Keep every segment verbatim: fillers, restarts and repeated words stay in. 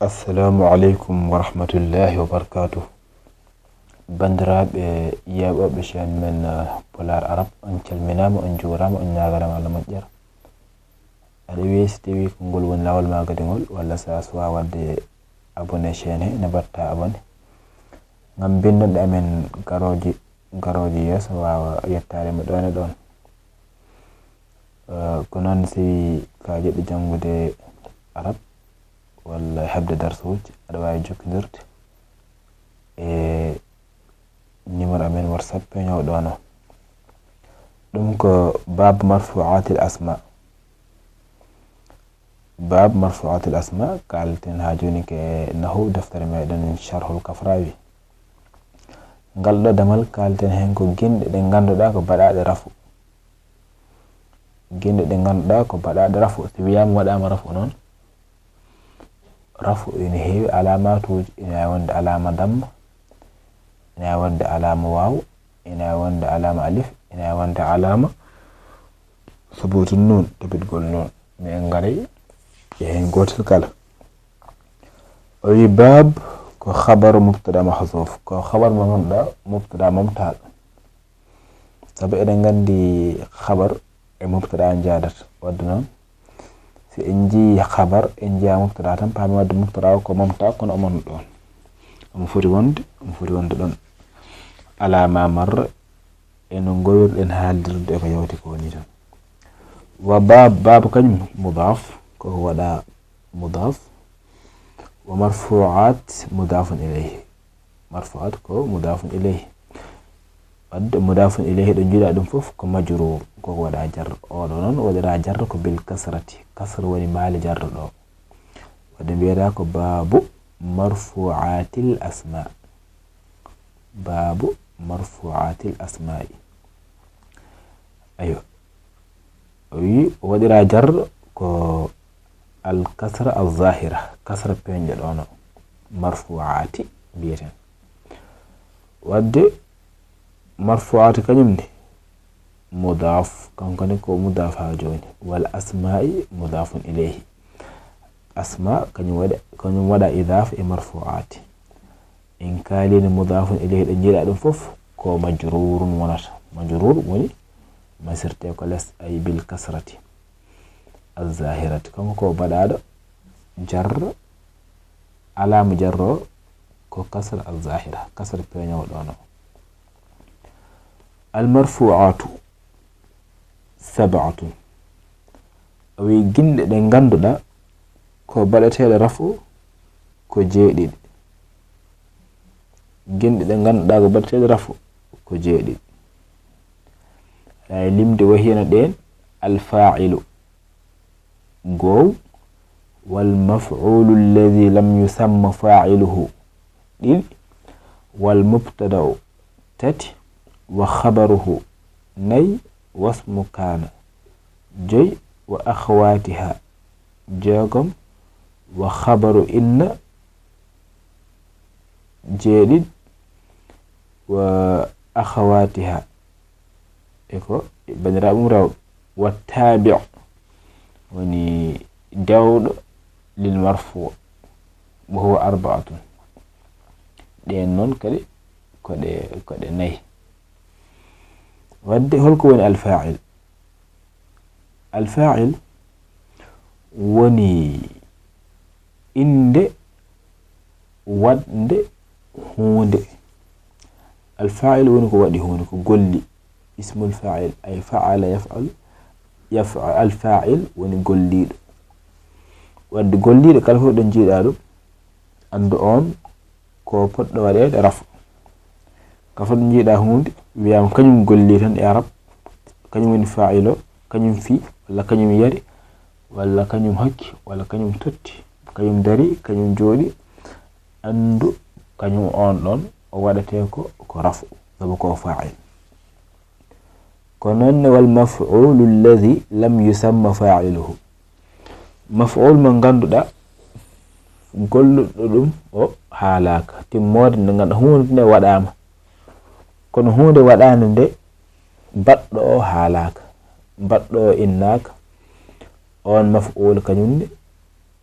Assalamu aleykum wa rahmatullahi wa barakatuh. Banndiraaɓe yeeɓooɓe chaîne men, eh, Pulaar Arab, on calminaama, on njuuraama, on ñaaganaama Allah moƴƴere. Aɗa weesi tawi ko ngol woni laawol ma kadi ngol, walla so a suwaa waɗde abonné chaîne he, ne mbaɗta abonné. Ngam binndanɗe amen garooje, garooje yeeso waawa yettaade mo ɗoon e ɗoon. Eh, ko noon si ka jiɗɗo janngude Arab, walla heɓde darsuuji, aɗa waawi jokkondirde e numéro amen WhatsApp peeñoowo ɗoon o. Ɗum ko baabu marfu'aatil asma. Baabu marfu'aatil asma, kaalten haa jooni ke nahu deftere meɗen Sharhul Kafrawi. Ngal ɗo damal kaalten heen ko ginɗe ɗe ngannduɗaa ko baɗaaɗe rafu. Ginɗe ɗe ngannduɗaa ko baɗaaɗe rafu. Si wiyaama waɗaama rafu noon, rafu ina heewi alaamaatuuji, ina waawi wonde alaama damma, ina waawi wonde alaama waaw, ina waawi wonde alaama alif, ina waawi wonde alaama sabuutu nuun, tabitgol nuun. Mi en ngaray e heen gootel kala. O wi baab ko khabaru mubtada mahzuuf, ko khabar mo ngannduɗaa mubtada momtaaɗo. Sabu eɗen nganndi khabar e mubtada njaadata. Wadde noon, si en njii khabar, en njiyaa mubtada tan, paami wadde mubtada o ko momta, kono omo ɗoon. Omo foti wonde, omo foti wonde ɗoon. Alaa ma marra, e no ngoowirɗen haaldirde e ko yawti ko woni tan. Wa baab, baab kañum mudaaf, ko ko waɗa mudaaf. Wa marfu'aat mudaafun ilayhi. Marfu'aat ko mudaafun ilayhi. Wadde mudaafun ilayhi ɗo njiɗa ɗum fof ko majruur, ko ko waɗa jar. Oɗo noon waɗira jar ko bil kasrati. Kasra woni maali jar ɗo. Wadde mbiyata ko baabu marfu'aatil asmaa. Baabu marfu'aatil asmaa'i. Aywa. O wi o waɗira jar ko al kasra al zahira, kasra peeñɗo ɗoon o, marfu'aati mbiyeten. Wadde marfu'aati kañum ne mudaaf, kanko ne ko mudaaf haa jooni, wal asmaa'i mudaafun ilayhi. Asma kañum waɗa, kañum waɗa idaafa e marfu'aati. En kaalii no mudaafun ilayhi ɗo njiɗa ɗum fof ko majruurun wonata. Majruur woni masirte ko les, ay bil kasrati al zahirati. Kanko ko baɗaaɗo jar, alaama jar o ko kasra al zahira, kasra peeñoowo ɗoon o. Al marfu'aatu sab'atun. O wi ginɗe ɗe ngannduɗaa ko baɗeteeɗe rafu ko jeeɗiɗi. Ginɗe ɗe ngannduɗaa ko baɗeteeɗe rafu ko jeeɗiɗi. Aɗa waawi limde wa hino ɗeen: al faa'ilu, goow, wal maf'uulu alladhi lam yusamma faa'iluhu, ɗiɗi, wal mubtada'u, tati, wa khabaruhu, nayi, wasmu kaana, joyi, wa akhawatiha, jeegom, wa khabaru inna, jeeɗiɗi, wa akhawatiha, e ko banndiraaɓe mum rewɓe, wa taabi' woni dewɗo lil marfu', wa huwa arba'atun. Ɗeen noon kadi ko ɗe, ko ɗe nayi. Wadde holko woni al faa'il? Al faa'il woni innde waɗnde huunde. Al faa'il woni ko waɗi huunde, ko golli. Ismul faa'il, ay fa'ala yaf'alu, yaf'a-, al faa'il woni golliiɗo. Wadde golliiɗo kala fof ɗo njiiɗaa ɗum, anndu oon ko potɗo waɗeede rafu. Kala fof ɗo njiiɗaa huunde, wiyaama kañum golli tan e arab, kañum woni faa'il o, kañum fii, walla kañum yari, walla kañum hokki, walla kañum totti, kañum dari, kañum jooɗi, anndu kañum oon ɗoon o waɗetee ko, ko rafu, sabu ko faa'il. Ko noon ne wal maf'uulu alladhi lam yusamma faa'iluhu. Maf'uul mo ngannduɗaa golluɗo ɗum o haalaaka. Timmoode nde ngannduɗaa huunde nde waɗaama. Kono huunde waɗaande nde baɗɗo o haalaaka. Baɗɗo o innaaka. Oon maf'uul kañum ne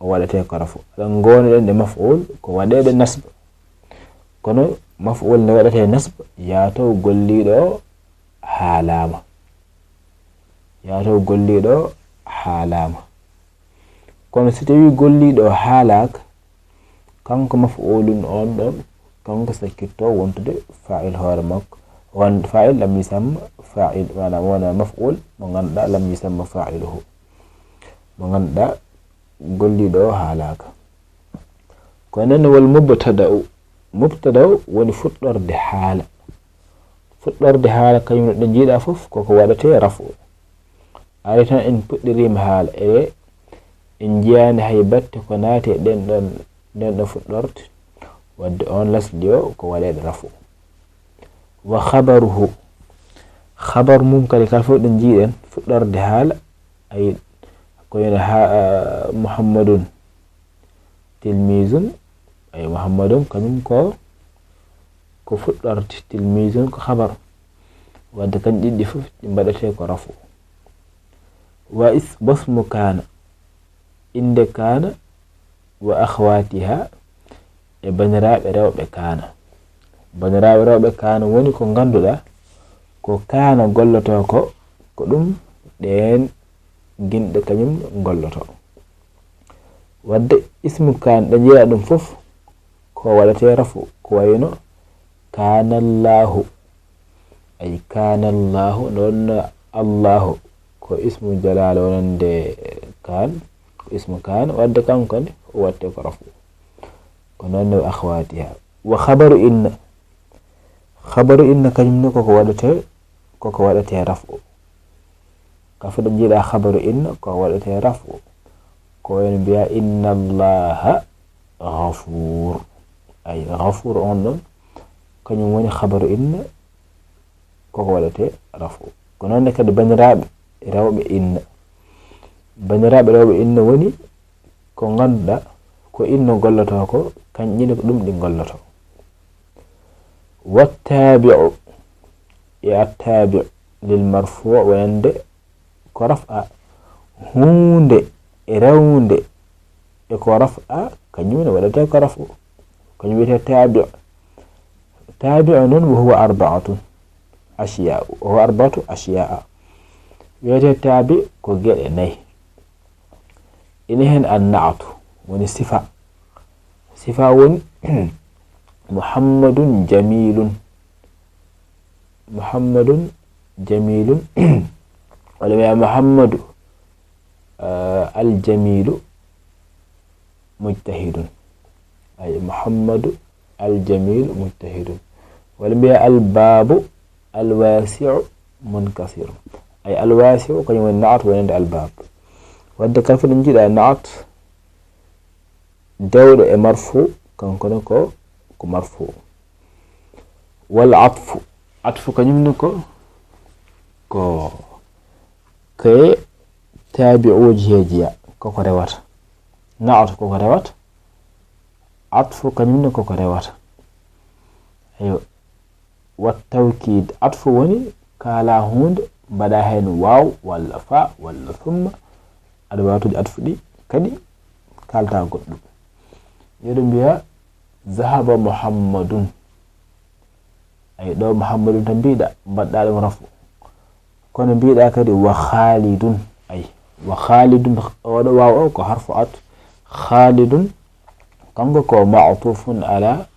o waɗetee ko rafu. Aɗa ngoonɗen nde maf'ul ko waɗeede nasba. Kono maf'ul nde waɗetee nasba, yaato golliiɗo o haalaama. Yaato golliiɗo o haalaama. Kono si tawii golliiɗo o haalaaka, kanko maf'ulun on ɗon, kanko sakkitto wontude fa'il hoore makko. Won fa'il lam yusamma fa'il, maanaam wona maf'ul mo ngannduɗaa lam yusamma fa'iluhu. Mo ngannduɗaa golliiɗo o haalaaka. Ko noon wal mubtada'u. Mubtada'u woni fuɗɗorde haala. Fuɗɗorde haala kañum no ɗe njiiɗaa fof koko waɗetee rafu. Ari tan en puɗɗiriima haala, e en njiyaani hay batte ko naati e ɗen ɗon, ɗen ɗon fuɗɗorde. Wadde on lasli o ko waɗeede rafu. Wa khabaruhu. Khabar mum kadi kala fof ɗo njiiɗen fuɗɗorde haala, ay ko ene ha, ah, Muhammadun tilmizun, ay Muhammadun kañum ko, ko fuɗɗorde, tilmizun ko khabar. Wadde kañum ɗiɗi fof ɗi mbaɗetee ko rafu. Wa is-, wasmu kaana, innde kaana, wa akhawatiha, e bandiraaɓe rewɓe kaana. Bandiraaɓe rewɓe kaana woni ko ngannduɗaa ko kaana gollotoo ko, ko ɗum ɗeen ginɗe kañum gollotoo. Wadde ismu kaan ɗo njiyaa ɗum fof ko waɗetee rafu, ko wayno kaanallaahu. Ay kaanallaahu, noon Allaahu ko ismu jalaala wonande kaan, ko ismu kaan, wadde kanko ne o waɗetee ko rafu. Ko noon ne wa akhawatiha. Wa khabaru inna. Khabaru inna kañum ne koko waɗetee, koko waɗetee rafu. Ka fuɗa njiiɗa khabaru inna ko waɗetee rafu. Ko en mbiya inna Allaha ghafuur. Ay ghafuur on ɗon, kañum woni khabaru inna, koko waɗetee rafu. Ko noon ne kadi bandiraaɓe rewɓe inna. Bandiraaɓe rewɓe inna woni ko ngannduɗaa ko inna gollotoo ko, kañƴi ne ko ɗum ɗi gollotoo. Wattaabi'u e attaabi'u lil marfuu wonande ko raf'a, huunde e rewnde e ko raf'a, kañum ne waɗetee ko rafu. Kañum wiyetee taabi'. Taabi'u noon, wa huwa arba'atun ashiyaa, wa huwa arba'atu ashiyaa. Wiyetee taabi' ko geɗe nayi. Ina heen an na'tu, woni sifa. Sifa woni Muhammadun jamilun. Muhammadun jamilun. Walla wiya Muhammadu, ah, al jamilu mujtahidun. Ay Muhammadu al jamilu mujtahidun. Walla mbiya al babu al wasi'u munkasirun. Ay al wasi'u kañum woni na'at wonande al bab. Wadde kala fof ɗo njiiɗa na'at dewɗo e marfu, kanko ne ko, ko marfu. Wal atfu. Atfu kañum ne ko, ko, ko e taabi'uuji he jeya, koko rewata. Na'at koko rewata. Atfu kañum ne koko rewata. Ayo. Wat tawkiid. Atfu woni kaala huunde, mbaɗa heen waaw walla faa walla summa. Aɗa waawi waɗtude atfu ɗi kadi kaalta goɗɗum. Miɗo mbiya, zahaba Muhammadun. Ay, ɗo Muhammadun tan mbiɗa, mbaɗɗa ɗum rafu. Kono mbiɗa kadi wa Khalidun. Ay, wa Khalidun, oɗo waaw o ko harfu at. Khalidun, kanko ko ma'tufun ala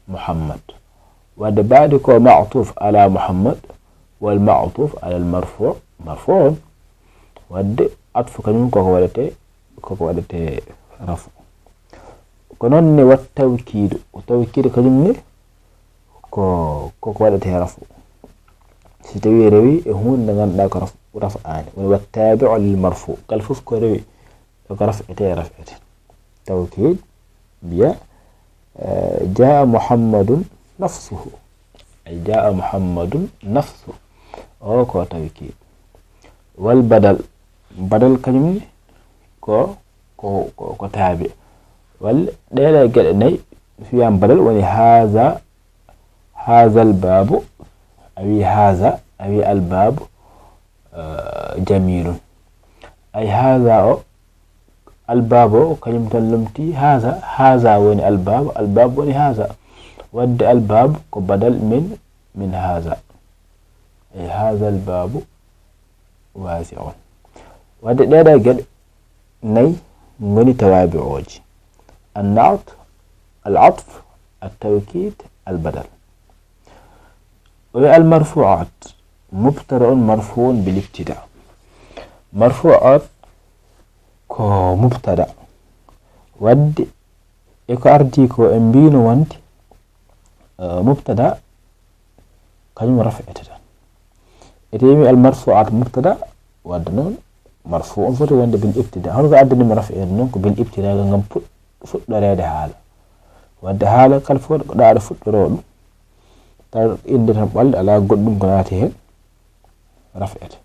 Muhammad. Wadde baadi ko ma'tuf ala Muhammad, wal ma'tuf ala al marfu, marfu on. Wadde atfu kañum koko waɗete, koko waɗete rafu. Ko noon ne wat tawkiidu. Ko tawkiidu kañum ne ko, koko waɗete rafu. Si tawi rewi e huunde nde ngannduɗaa ko rafu, rafu aani. Woni wat taabi'u lil marfu. Kala fof ko rewi, ko raf'ete, raf'ete. Tawkiid, mbiya, eh, jaa Muhammadun nafsuhu. Ay, jaa Muhammadun nafsu. O ko tawkiid. Wal badal. Badal kañum ne ko, ko, ko, ko taabi. Walla ɗeɗe geɗe nayi, so wiyaama badal woni haaza, haazal baabu, a wi haaza, a wi al baabu, eh, jamilun. Ay, haaza o, Albaabu o kañum tan lomti haza, haza woni albaabu, albaabu woni haza. Wadde albaabu ko badal min, min haza. E haza albaabu wasi'un. Wadde ɗeeɗo geɗe nayi ngoni tawabi'uji. An-na'at, al-atf, at-tawkid, al-badal. O wi al-marfu'at, mubtada on marfu'un bil ibtida. Marfu'at ko mubtada. Wadde e ko ardi ko en mbino wonde, eh, mubtada kañum raf'ete tan. E tawimi al-marfu'at mubtada, wadde noon marfu on foti wonde bil ibtida. Hono ko addanimo raf'ete noon ko bil ibtida ngam fuɗ-, fuɗɗoreede haala. Wadde haala kala fof ko ɗaɗo fuɗɗoro ɗum. Taw innde tan ɓalnde alaa goɗɗum ko naati heen, raf'ete.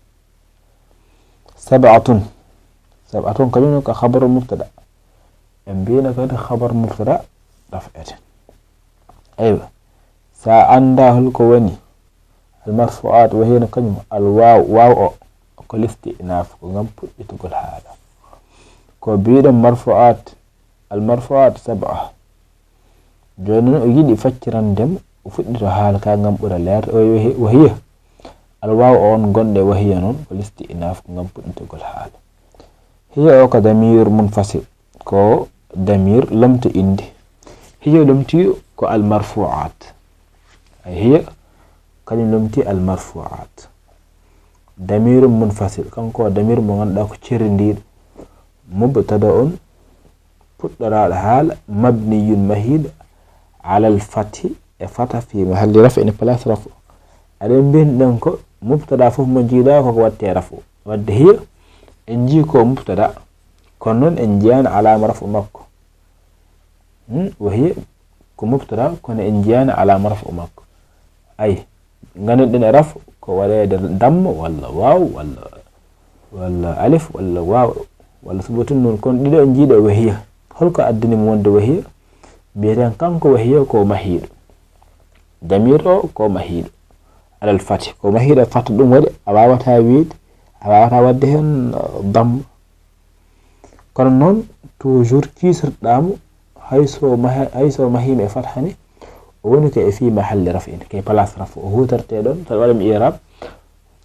Sab'atun. Sab'atun kañum noon ko khabaru mubtada. En mbino kadi khabar mubtada raf'ete. Aywa. Sa annda hol ko woni al marfu'at, wa hiya no kañum al waaw, waaw o ko listi'naf, ko ngam puɗɗitugol haala. Ko mbiɗon marfu'at, al marfu'at sab'a. Jooni noon o yiɗi faccirandem, o fuɗɗito haala ka ngam ɓura leerde. O wi wa hiya. Al waaw o on gonɗo e wa hiya noon ko listi'naf, ko ngam puɗɗitugol haala. Hiya o ko damir munfasil, ko damir lomto innde. Hiya lomti ko al marfu'at. Ay hiya kañum lomti al marfu'at. Damir munfasil, kanko o damir mo ngannduɗaa ko cerrindiiɗo. Mubtada on puɗɗoraaɗo haala, mabniyun mahiiɗo, alal fathi e fata fi mahalli raf'in place raf'u. Aɗen mbiyani ɗen ko mubtada fof mo njiiɗaa ko ko waɗte raf'u. Wadde hiya en njii ko mubtada, kono noon en njiyaani alaama raf'u makko. Hmm, wa hiya ko mubtada, kono en njiyaani alaama raf'u makko. Ay, ngannduɗen e raf'u ko waɗeede damma walla waaw walla, walla alif walla waaw walla subatun noon, kono ɗiɗo en njiiɗo wa hiya. Holko addani mo wonde wa hiya? Mbiyeten kanko wa hiya ko mahiiɗo. Damir o ko mahiiɗo. Alal fathi, ko mahiiɗo fathi, ɗum waɗi a waawataa wiyde, a waawataa waɗde heen, uh, damma. Kono noon, toujours kiisirɗaa mo, hay so maha-, hay so mahiima e fatha ne, o woni ko e fii mahalli raf'in, ko e place raf'u o huutortee ɗoon, so waɗaama i'raab,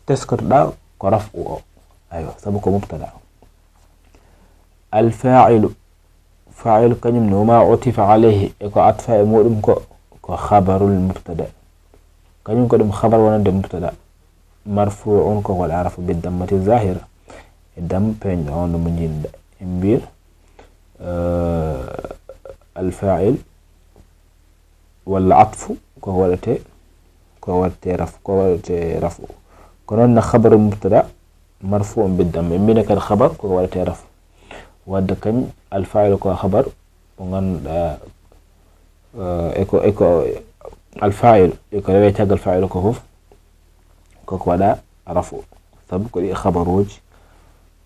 teskotoɗaa ko raf'u o. Aywa, sabu ko mubtada. Al faa'ilu, faa'ilu kañum ne, wa ma utifa alayhi, e ko atfa e muɗum ko, ko khabarul mubtada. Kañum ko ɗum khabar wonande mubtada. Marfu'un ko waɗa rafu bi dammati zahira. E dam peeñɗo on no mo njinɗa. En mbiyir, eh, al fa'il walla atfu ko waɗate, ko waɗate raf-, ko waɗate rafu. Ko noon na khabaru mubtada marfu'un bi damma. En mbiyna kadi khabar ko waɗate rafu. Wadde kañ al fa'il ko khabar mo ngannduɗaa, eh, e ko, e ko al fa'il, e ko rewee caggal fa'il ko fof, koko waɗa rafu. Sabu ko ɗi khabaruuji,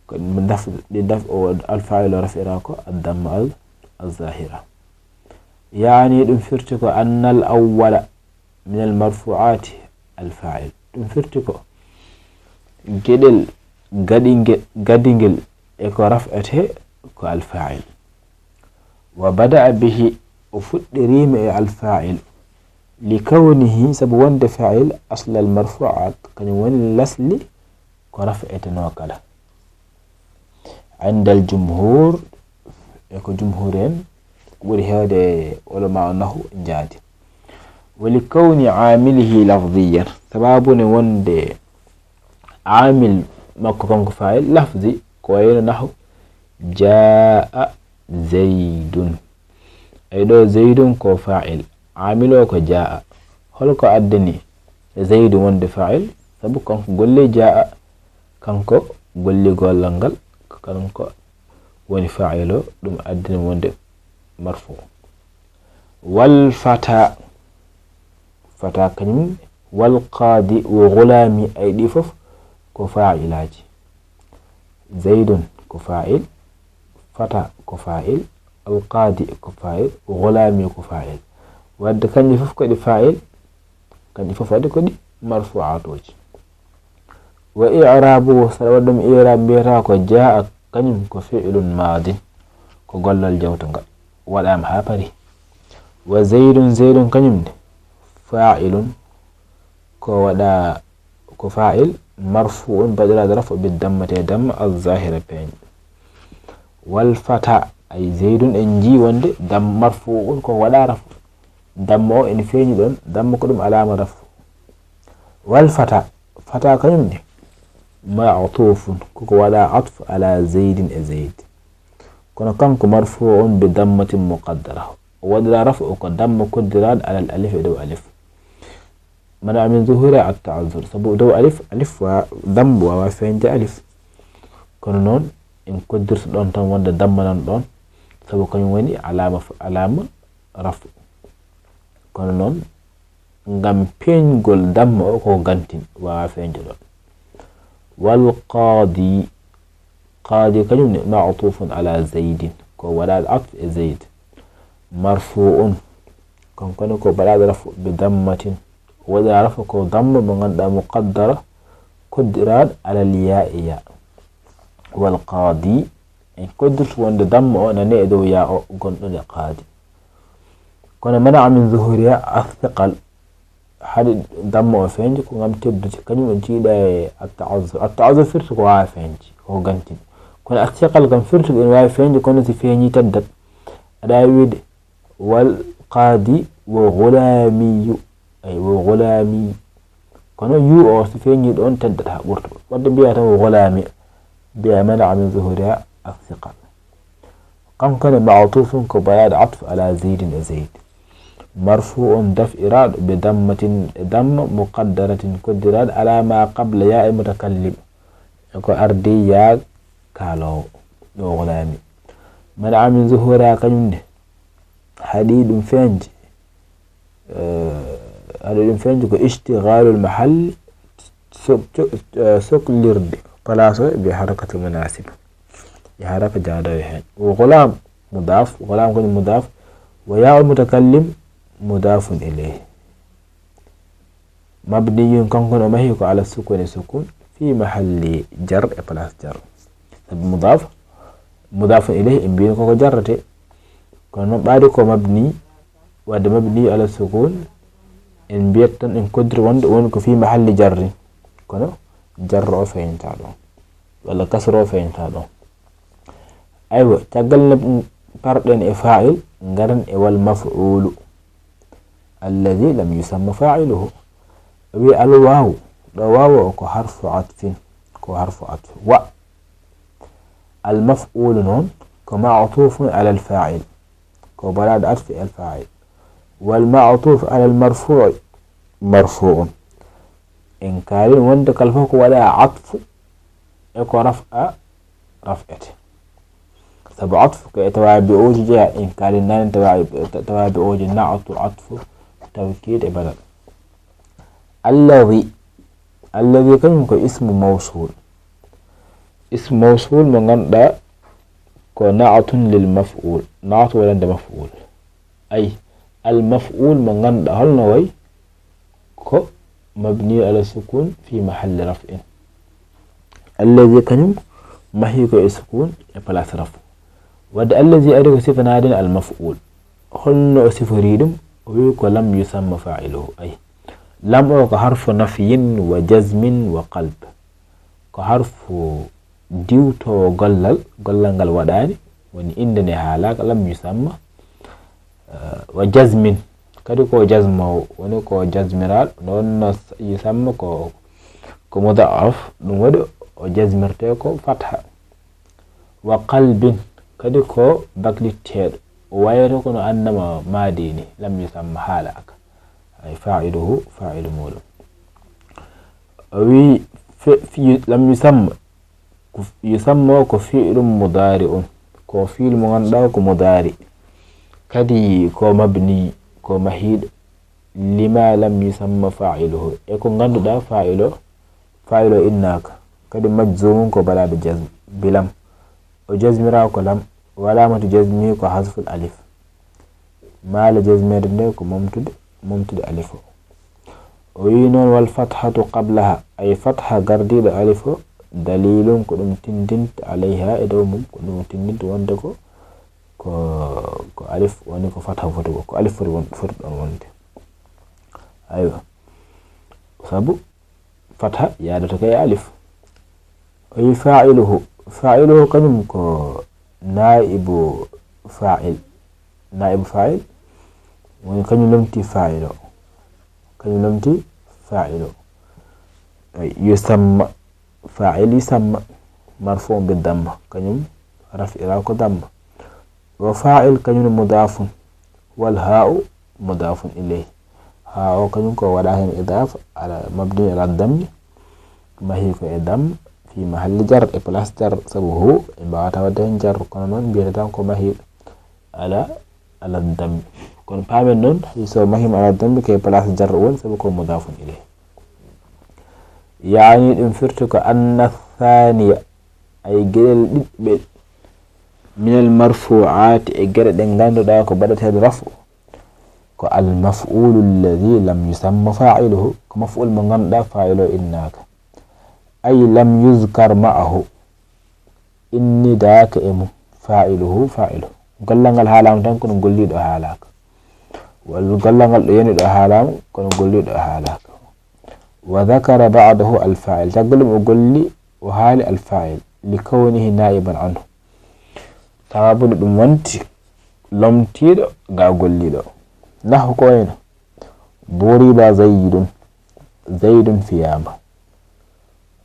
ko ɗi daf-, ɗi daf-, o al fa'il o rafira ko ad damma al, al zahira. Yaani ɗum firti ko annal awwala min al marfu'ati al fa'il. Ɗum firti ko geɗel gaɗingel, gadingel e ko raf'ete ko al fa'il. Wa bada'a bihi, o fuɗɗiriima e al fa'il. Li kawnihi, sabu wonde fa'il, asla al marfu'at, kañum woni lasli ko raf'etenoo kala. Inda al jumhur, e ko jumhur en, ko ɓuri heewde ulama o nahu njaadi. Wa li kawni amilihi lafziyan, sababu ne wonde amil makko kanko fa'il lafzi, ko wayno nahu jaa zaydun. Ay ɗo zaydun ko fa'il, amil o ko jaa. Holko addani zaydu wonde fa'il? Sabu kanko golli jaa, kanko golli gollal ngal, ko kanko woni fa'il o, ɗum addani wonde marfu. Wal fata, fata kañum, wal qadi wa gulami, ay ɗi fof ko fa'ilaji. Zaydun ko fa'il, fata ko fa'il, al qadi ko fa'il, gulami ko fa'il. Wadde kanƴe fof ko ɗi fa'il, kanƴe fof wadde ko ɗi marfu'atuji. Wa i'rabuhu, saɗa waɗa ɗum i'rab mbiyata ko jaa, kañum ko fi'lun madin. ko gollal jawtungal, waɗaama haa pari. Wa zaydun, zaydun kañum ne, faa'ilun, ko waɗa, ko faa'il, marfu'un, baɗiraaɗo rafu bi dammati e damma, az-zahira, peeñ. Wal fata, ay zaydun, en njii wonde dam-, marfu'un, ko waɗa rafu. Damma o ene feeñi ɗon, damma ko ɗum alaama rafu. Wal fata, fata kañum ne, ma'tufun, koko waɗa atfu ala zaydin e zayd. Kono kanko marfu'un bi dammatin muqaddara. O waɗira rafu ko damma koddiraaɗo alal alif e dow alif. Mana min zuhura at ta'azzur. Sabu dow alif, alif wa damma waawa feeñde alif. Kono noon, en koddirto ɗon tan wonde damma nan ɗon. Sabu kañum woni alaama f-, alaama rafu. Kono noon, ngam peeñgol damma o ko gantin, waawa feeñde ɗon. Wal qaadi, qaadi kañum ne ma'tufun ala zaydin, ko waɗaaɗo atf e zayd. Marfu'un, kanko ne ko baɗaaɗo rafu bi dammatin, o waɗa rafu ko damma mo ngannduɗaa muqaddara, koddiraaɗo alal yaa e yaa. Wal qaadi, en koddirto wonde damma o nane e dow yaa o gonɗo nde qaadi. Kono mana'a min zuhuriha athiqal, haɗi damma o feeñde ko ngam teddude, kañum o jiiɗa e at-ta'azzur. At-ta'azzur firti ko waawa feeñde, ko gantin. Kono athiqal kam firti ko ene waawi feeñde, kono si feeñi teddat. Aɗa waawi wiide, wal qaadi wa ghulamiyu, ay, wa ghulami. Kono yu o si feeñi ɗon teddat haa ɓurta. Wadde mbiya tan wa ghulami, mbiya mana'a min zuhuriha athiqal. Kanko ne ma'tufun ko baɗaaɗo atfu ala zaydin e zayd. Marfu'un daf'iraaɗo bi dammatin e damma muqaddaratin koddiraaɗo ala ma qabla ya e mutakallim. E ko ardi ya kaaloowo ɗo ghulami. Mana'a min zuhuriha kañum ne. Haɗi ɗum feeñde. Eh, haɗi ɗum feeñde ko ishtighalul mahalli sok-, co-, eh, soklirde place o bi harakatul munasiba. E haraka jaadayo heen. Wa ghulam mudaf, ghulam ko mudaf. Wa ya'ul mutakallim mudafun ilayhi. Mabniyun kanko no mahi ko ala sukuni sukun fi mahalli jar e place jar. Sabu mudaf, mudafun ilayhi en mbiyii koko jarrete. Kono noon ɓaade ko mabni, wadde mabni ala sukun en mbiyat tan en koddiri wonde woni ko fi mahalli jarri. Kono jarro o feeñta ɗon. Walla kasro o feeñta ɗon. Aywa, caggal nde parɗen e fa'il, ngaren e wal maf'ulu. Alladhi lam yusamma fa'iluhu. O wi al waw, ɗo waw o ko harfu atfin, ko harfu atf. Wa. Al maf'ulu noon, ko ma'tufun ala al fa'il. Ko baɗaaɗo atfi al fa'il. Wal ma'tuf ala al marfu'i, marfu'un. En kaalii wonde kala fof ko waɗa atfu e ko raf'a raf'ete. Sabu atfu ko e tawaabi'uuji jeyaa, en kaalii naane tawaabi-, tawaabi'uuji na'tu, atfu, tawkiid e badal. Alladhi, alladhi kañum ko ismu mawsul. Ismu mawsul mo ngannduɗaa ko na'tun lil maf'ul, na'tu waɗande maf'ul. Ay, al maf'ul mo ngannduɗaa holno wayi? Ko mabni ala sukun fi mahalli raf'in. Alladhi kañum mahi ko e sukun e place raf'u. Wadde alladhi ari ko sifanaade al maf'ul. Holno o sifori ɗum? O wi ko lam yusamma fa'iluhu. Ay, lam o ko harfu nafyin wa jazmin wa qalb. Ko harfu diwtoowo gollal, gollal ngal waɗaani, woni innde nde haalaaka, lam yusamma, eh, wa jazmin, kadi ko jazmoowo, woni ko jazmiraaɗo, noon no s-, yusamma ko, ko muda'af, ɗum waɗi o jazmirtee ko fatha. Wa qalbin, kadi ko baklitteeɗo, o wayata ko no annama maadi ni, lam yusamma haalaaka. Ay fa'iluhu, fa'ilu muuɗum. O wi fe-, fi-, lam yusamma, ko f-, yusamma ko fi'lun mudari'un, ko fi'lu mo ngannduɗaa ko mudari. Kadi ko mabni, ko mahiiɗo, lima lam yusamma fa'iluhu, e ko ngannduɗaa fa'ilo, fa'ilo innaaka. Kadi majzumun ko baɗaaɗo jazm, bilam. O jazmira ko lam, wa alamatu jazmi ko hasful alif. Maala jazmeede nde ko momtude, momtude alif o. O wi noon wal fathatu qablaha, ay fatha gardiiɗo alif o, dalilun ko ɗum tindinta alayha e dow mum, ko ɗum tindinta wonde ko ko, ko alif woni ko fatha foti, ko alif foti won, foti ɗon wonde. Aywa. Sabu fatha yaadata ko e alif. O wi fa'iluhu. Fa'iluhu kañum ko na'ibu fa'il. Na'ibu fa'il woni kañum lomti fa'il o. Kañum lomti fa'il o. Ay, yusamma. Fa'il yusamma. Marfu'un bi damma. Kañum raf'ira ko damma. Wa fa'il kañum mudafun. Wal ha'u mudafun ilayhi. Ha o kañum ko waɗa hen idafa ala mabni ala dammi. Mahi ko e damma fi mahalli jar, e place jar, sabu hu en mbawata wadde hen jar, kono noon mbiyata tan ko mahi ala, ala dammi. Kono paamen noon, hay so mahima ala dammi, ke place jar o woni, sabu ko mudafun ilayhi. Yaani ɗum firti ko anna thaniya, ay geɗel ɗiɗɓel, minal marfu'aati, e geɗe ɗe ngannduɗaa ko baɗateeɗe rafu, ko al maf'ulu alladhi lam yusamma fa'iluhu, ko maf'ul mo ngannduɗaa fa'il o innaaka. Ay lam yuzkar ma'ahu, innidaaka e mum, fa'iluhu, fa'ilu. Gollal ngal haalaama tan kono golliiɗo haalaaka. Walla gollal ngal ɗo yani ɗo haalaama kono golliiɗo haalaaka. Wa dhakara ba'dahu al fa'il. Caggal ɗum o golli, o haali al fa'il. Li kawnihi na'iban anhu. Sababu nde ɗum wonti lomtiiɗo ga golliiɗo. Nahu ko wayno. Duriba Zaydun. Zaydun fiyaama.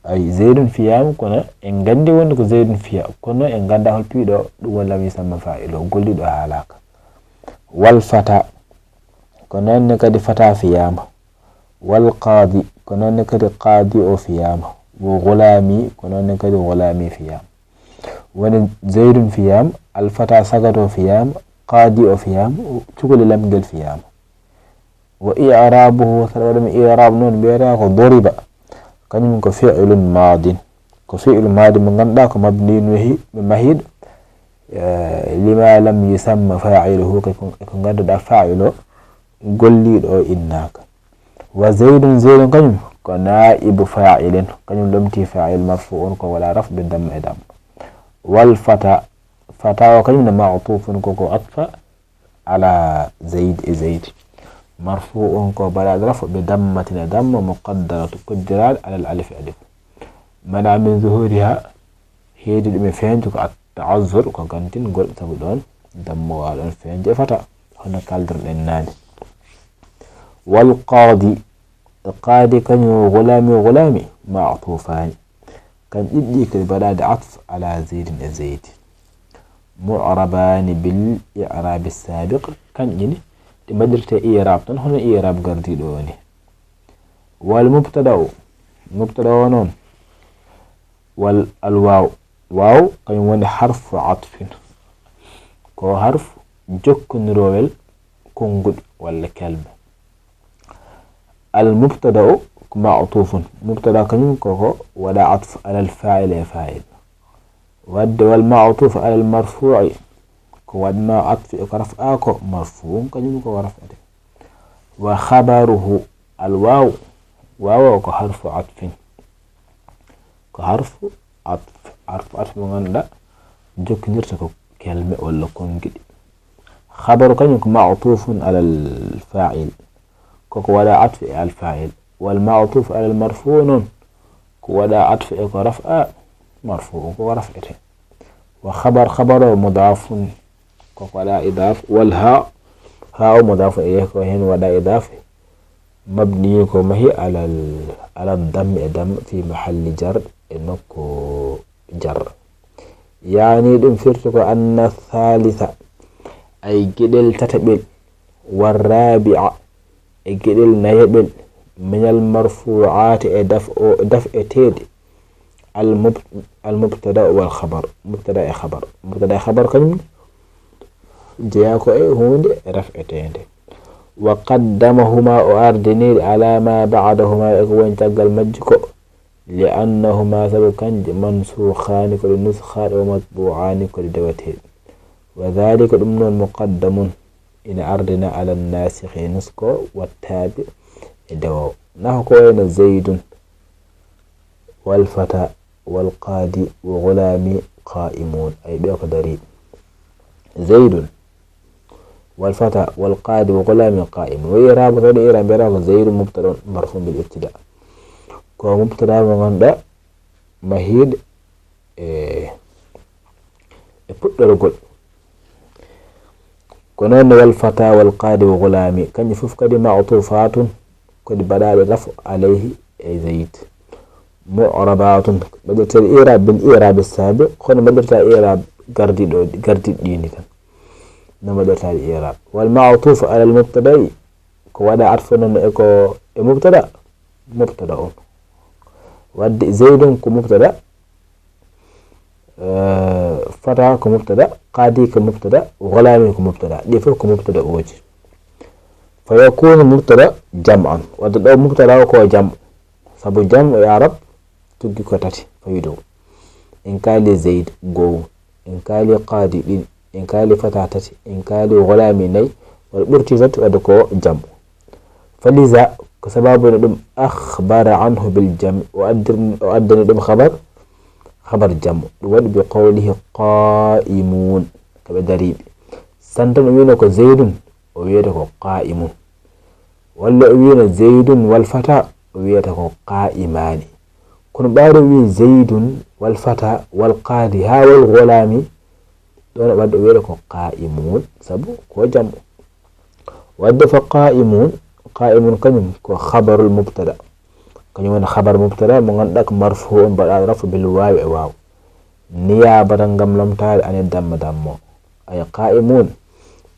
Ay, Zaydun fiyaama, kono en nganndi wonde ko Zaydun fiya, kono en nganndaa hol piiɗo, ɗum woni lam yusamma fa'il o, golliiɗo haalaaka. Wal fata. Ko noon ne kadi fata fiyaama. Wal qaadi. Ko noon ne kadi qaadi o fiyaama. Wa gulaami. Ko noon ne kadi gulaami fiyaama. Woni Zaydun fiyaama, al fata sagato fiyaama, qaadi o fiyaama, cukalel am ngel fiyaama. Wa i'rabuhu, saɗa waɗa mi i'rab noon, mbiyata ko duriba. Kañum ko fi'lun madin. Ko fi'lu madin mo ngannduɗaa ko mabniyun, mahi-, mahiiɗo, eh, lima lam yusamma fa'iluhu, ko, ko ngannduɗaa fa'il o, golliiɗo o innaaka. Wa Zaydun, Zaydun kañum ko na'ibu fa'ilin, kañum lomti fa'il marfu'un ko waɗa raf bi damma e damma. Wal fata, fata o kañum ne ma'tufun ko ko atfa ala Zayd e Zayd. Marfu'un ko baɗaɗo raf bi dammatin e damma muqaddaratu koddiraaɗo alal alif alif. Mana min zuhuriha, heedi ɗum e feeñde ko at ta'azzur ko gantingol sabu ɗoon dammo waawa ɗoon feeñde e fata hono kaldirɗen naane. Wal qaadi, qaadi kañum gulaami gulaami ma'tufaani. Kañ ɗiɗɗi ko baɗaade atf ala Zaydin e Zayd. Mu'rabaani bil i'raabi saabiq, kañƴi ne ɗi mbaɗirte i'raab tan hono i'raab gardiiɗo o ni. Wal mubtada'u, mubtada o noon, wal al waaw, waaw kañum woni harfu atfin, ko harfu jokkondiroowel konnguɗi walla kelme. Al mubtada'u ko ma'tufun, mubtada kañum koko waɗa atf alal fa'il e fa'il. Wadde wal ma'tuf alal marfu'i ko waɗma atf e ko raf'a ko marfu'un kañum ko raf'ete. Wa khabaruhu al waaw, waaw o ko harfu atfin, ko harfu atf, harfu atf mo ngannduɗaa jokkondirta ko kelme walla konngiɗi. Khabaru kañum ko ma'tufun alal fa'il, koko waɗa atf e al fa'il. Wal ma'tuf alal marfu noon ko waɗa atf e ko raf'a, marfu ko raf'ete. Wa khabar, khabar o mudafun, koko waɗa idaf. Wal ha, ha o mudafun ilayhi ko heen waɗa idaf. Mabni ko mahi alal, alal dammi e damma fi mahalli jar e nokku jar. Yaani ɗum firti ko anna thalitha, ay geɗel tataɓel, wa rabi'a, e geɗel nayaɓel, minal marfu'aati e daf o, daf'eteeɗe, al mub-, al mubtada wal khabar, mubtada e khabar. Mubtada e khabar kañum jeyaa ko e huunde raf'eteende. Wa qaddamahuma, o ardiniiɗe, ala ma ba'dahuma, e ko woni caggal majji ko. Li annahuma, sabu kanje, mansukhaani ko ɗe nuskhaade, wa matbu'aani ko ɗe dewateeɗe. Wa dhalika, ɗum noon, muqaddamun, ina ardina ala nasikhi e nusko, wa tabi e dewowo. Nahu ko wayno Zaydun, wal fata, wal qaadi, wa ghulaami qa'imun. Ay ɓe ko dariiɓe. Zaydun wal fata wal qadi wa gulami qa'imun. Wa i'rabu, tawi ɗo i'rab mbiyata ko Zaydun mubtada on marfu bil ibtida. Ko mubtada mo ganduɗa mahiɗo e, e puɗɗorgol. Ko noon ne wal fata wal qadi wa gulami, kanƴe fof kadi ma'tufatun, kadi baɗaɗe rafu alayhi e Zayd. Mu'rabatun, baɗirteɗe i'rab bil i'rab sabiq, kono baɗirta i'rab gardiɗo, gardiɗo ɗini tan. No baɗirta i'rab. Wal ma'tuf ala al mubtada'i, ko waɗa atfu noon e ko, e mubtada, mubtada on. Wadde Zaydun ko mubtada, eh, fata ko mubtada, qadi ko mubtada, gulami ko mubtada. Ɗi fof ko mubtada oji. Fa yakunu mubtada jam'an. Wadde ɗo mubtada o ko jam'u. Sabu jam'u e arab tuggi ko tati, fawi dow. En kaali Zayd, goo. En kaali qadi, ɗiɗi. En kaali fata, tati. En kaali gulami, nayi. Walla ɓurti tati, wadde ko jam'u. Faliza, ko sababu no ɗum, akhbara anhu bil jam'i, o addir-, o addani ɗum khabar, khabar jam'u. Ɗum waɗi bi qawlihi qa'imun, ko ɓe dariɓe. Santan o wino ko Zaydun, o wiyata ko qa'imun. Walla o wino Zaydun wal fata, o wiyata ko qa'imani. Kono ɓaaɗo wi Zaydun wal fata wal qadi ha wal gulami, ɗon wadde o wiyata ko qa'imun, sabu ko jam'u. Wadde fa qa'imun, qa'imun kañum ko khabarul mubtada. Kañum woni khabar mubtada mo ganduɗa ko marfu on baɗaɗo rafu bil wawi e waw. Niyabatan ngam lomtade ani damma dammo. Ay qa'imun,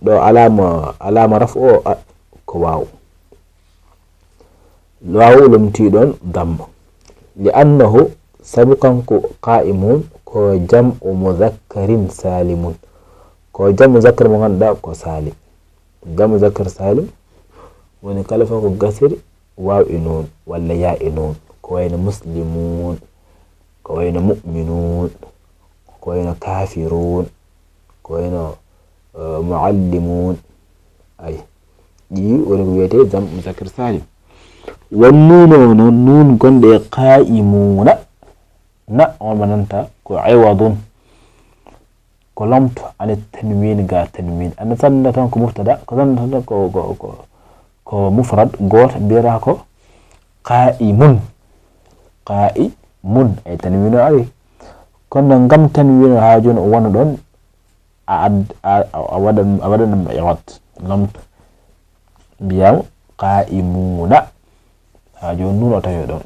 ɗo alama, alama rafu o, a, ko waw. Waw lomtiɗon damma. Li annahu, sabu kanko qa'imun ko jam'u mudhakkarin salimun. Ko jam'u muzakkar mo ganduɗa ko salim. Jam'u muzakkar salim woni kala fof ko gasiri waw e nun walla ya e nun. Ko wayno muslimun, ko wayno mu'minun, ko wayno kafirun, ko wayno, eh, muallimun. Ay, ɗi woni ko wiyete jam'u muzakkar salim. Won nuno noon, nun gonɗe e qa'imuna, na on mananta ko iwadun. Ko lomto ani tanwin ga tanwin. Anda sanda tan ko mubtada, ko sanda tan ko, ko, ko, ko mufrad, goto mbiyata ko qa'imun. Qa'imun, ay tanwin o ari. Kono ngam tanwin o ha joni o wona ɗon, a ad-, a, a, a waɗan, a waɗan ɗum iwad. Lomto. Mbiyam qa'imuna. Ha joni nun o tawi ɗon.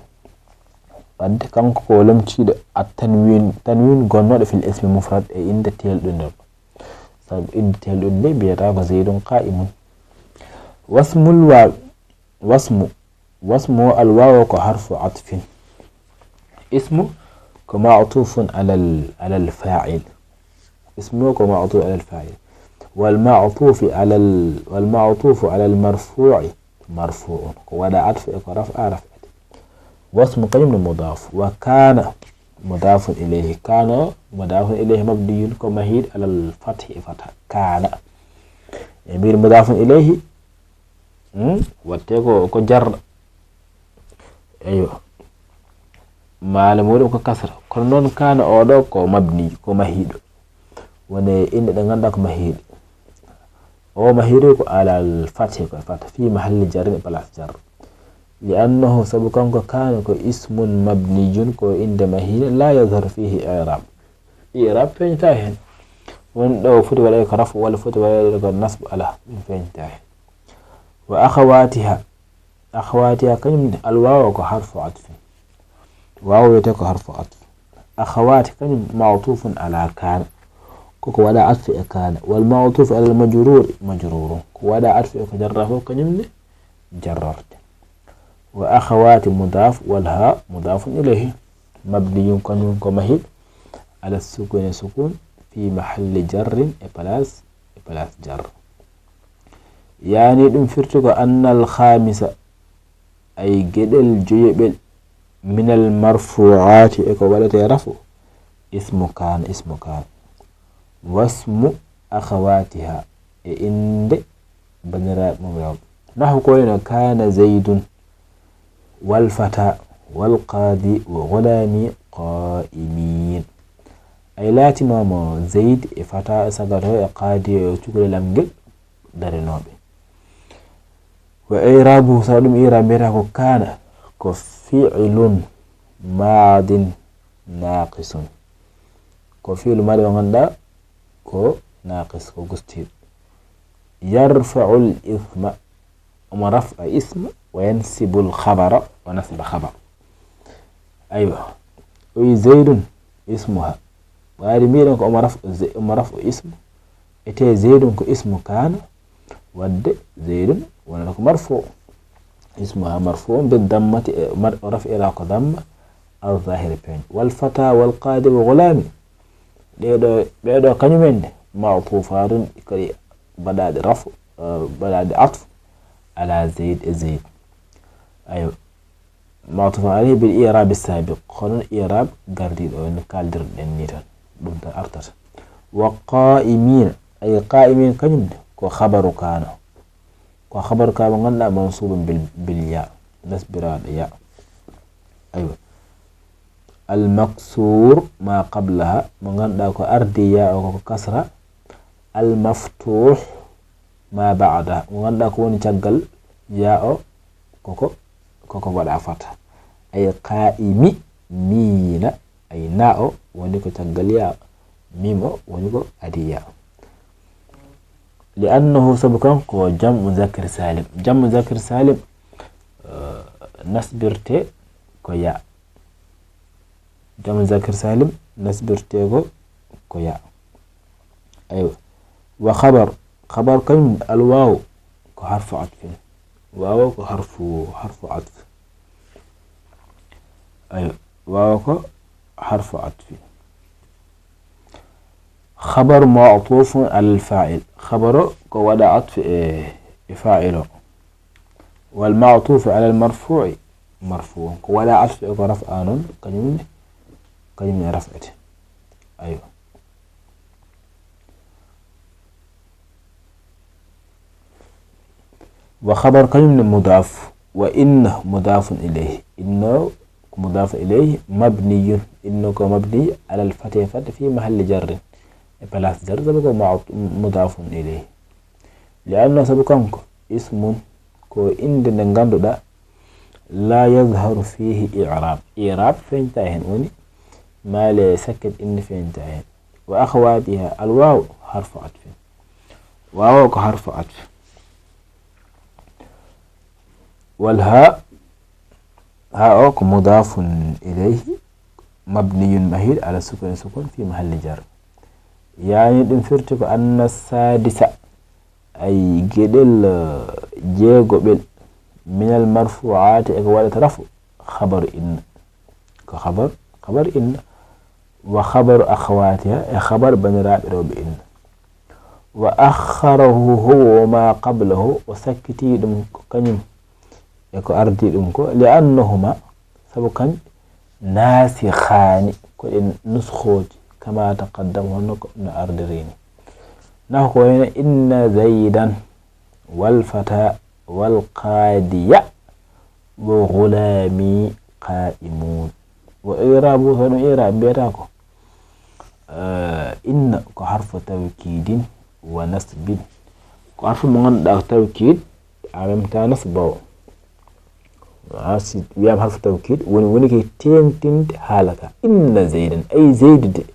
Wadde kanko ko lomtiiɗo at tanwin, tanwin gonnoɗo fil ismi mufrad e inde teelɗunde. Sabu inde teelɗunde mbiyata ko Zaydun qa'imun. Wasmul waw, wasmu, wasmu al waw ko harfu atfin. Ismu ko ma'tufun alal, alal fa'il. Ismu ko ma'tuf alal fa'il. Wal ma'tufi alal, wal ma'tufu alal marfu'i marfu'un. Ko waɗa atfu e ko raf'a raf'ete. Wasmu kañum ne mudaf. Wa kana mudafun ilayhi. Kana o mudafun ilayhi mabniyun ko mahid alal fathi e fatha. Kana. E mbir mudafun ilayhi, hmm? Watte ko, ko jarra. Eyyo. Maale muɗum ko kasra. Kono noon kana oɗo ko mabni, ko mahiɗo. Woni inɗe ɗe ganduɗa ko mahiɗe. O mahiɗo ko alal fathi, ko fathi fi mahalli jarrin e place jarr. Li annahu, sabu kanko kana ko ismun mabniyun, ko inde mahiɗe, la yazharu fihi i'rab. I'rab feñta hen. Woni ɗo foti waɗa ko rafu walla foti waɗa ko nasbu, ala, ɗum feñta hen. Wa akhawatiha. Akhawatiha kañum ne, al wawu ko harfu atfi. Wawu wiyete ko harfu atfi. Akhawati kañum ma'tufun ala kana. Koko waɗa atfi e kana. Wal ma'tuf ala al majrur majrurun. Ko waɗa atfi e ko jarra fof kañum ne jarrorte. Wa akhawati mudaf wal ha mudafun ilayhi. Mabniyun kañum ko mahi ala sukuni sukun fi mahalli jarrin e place, e place jarr. Yani ɗum firti ko annal khamisa, ay geɗel joyeɓel, minal marfu'ati e ko waɗete rafu, ismu kana, ismu kana. Wasmu akhawatiha, e inde bandiraaɓe mum rewɓe. Nahu ko wayno kana zaydun wal fata wal qadi wa gulami qa'imin. Ay laatinoomo Zayd e fata e sagato e qaadi e cukalel am ngel darinooɓe. Wa i'raabu, sabu ɗum i'raab mbiyata ko kaana, ko fi'lun maadin naaqisun. Ko fi'lu maadi mo ngannduɗaa ko naaqis, ko gustiiɗo. Yarfa'ul isma, omo raf'a isma, wa yansibul khabara, wa nasba khabar. Aywa, o wi Zaydun ismuha. Ɓaari mbiɗen ko omo raf'u Ze-, omo raf'u ismu. Ete Zaydun ko ismu kaana, wadde Zaydun wonata ko marfu. Ismuha marfu bi dammati, e mar-, o raf'ira ko damma, al zahiri peeñ. Wal fata wal qaadi wa gulaami. Ɗeɗo, ɓeɗo kañumen ne, ma'tufatun, kadi baɗaɗe rafu, eh, baɗaɗe atfu, ala Zayd e Zayd. Ayo. Ma'tufun alayhi bil i'raabi saabiq. Hono i'raab gardiiɗo on kaldirɗen ni tan. Ɗum tan artata. Wa qaa'imiina, ay qaa'imiin kañum ne, ko khabaru kaana. Ko khabaru kaana mo ngannduɗaa mansuubun bil, bil yaa. Nasbiraaɗo yaa. Aywa. Al maksuur ma qablaha, mo ngannduɗaa ko ardi yaa o ko kasra. Al maftuuh ma ba'da, mo ngannduɗaa ko woni caggal yaa o koko, koko waɗa fata. Ay qaa'imi miina, ay na o woni ko caggal yaa, miim o woni ko adi yaa. Li annahu, sabu kanko ko jam'u zakir salim. Jam'u zakir salim, eh, nasbirte ko yaa. Jam'u zakir salim nasbirte ko, ko yaa. Aywa. Wa khabar. Khabar kañum al waaw ko harfu atfin. Waaw ko harfu, harfu atf. Aywa. Waaw ko harfu atfin. Khabar ma'tufun alal fa'il. Khabar o ko waɗa atf e, e fa'il o. Wal ma'tufu alal marfu'i marfu'un. Ko waɗa atf e ko raf'a non, kañum ne, kañum ne raf'ete. Aywa. Wa khabar kañum ne mudaf. Wa inna mudafun ilayhi. Inna ko mudafun ilayhi mabniyun. Inna ko mabni alal fati fat fi mahalli jarrin. E place jarri sabu ko ma'tu-, mudafun ilayhi. Li anna sabu kanko ismun ko innde nde ngannduɗaa, la yazharu fihi i'rab. I'rab feeñta heen woni maale sakket innde feeñta heen. Wa akhawatiha al waaw harfu atfin. Waaw ko harfu atf. Wal haa, haa o ko mudafun ilayhi mabniyun mahid ala sukun, sukun fi mahalli jar. Yani ɗum firti ko anna sadisa, ay geɗel, eh, jeegoɓel, minal marfu'ati e ko waɗata rafu, khabaru inna. Ko khabar, khabar inna. Wa khabaru akhawatiha e khabar bandiraaɓe rewɓe inna. Wa akhkharahu huwa wa ma qablahu, o sakkiti ɗum ko kañum e ko ardi ɗum ko, li annahuma, sabu kañ, nasikhaani, ko ɗe nuskhooji, kama taqaddam, hono ko no ardiri ni. Nahu ko wayno inna zaydan wal fata wal qaadiya wa ghulaami qaa'imuun. Wa i'raabu, hono i'raab mbiyata ko, eh, inna ko harfu tawkiidin wa nasbin. Ko harfu mo ngannduɗaa ko tawkiid, en même temps nasba o. Ah, si wiyaama harfu tawkiid, woni, woni ko teeŋtinde haala ka. Inna zaydan, ay zaydi de,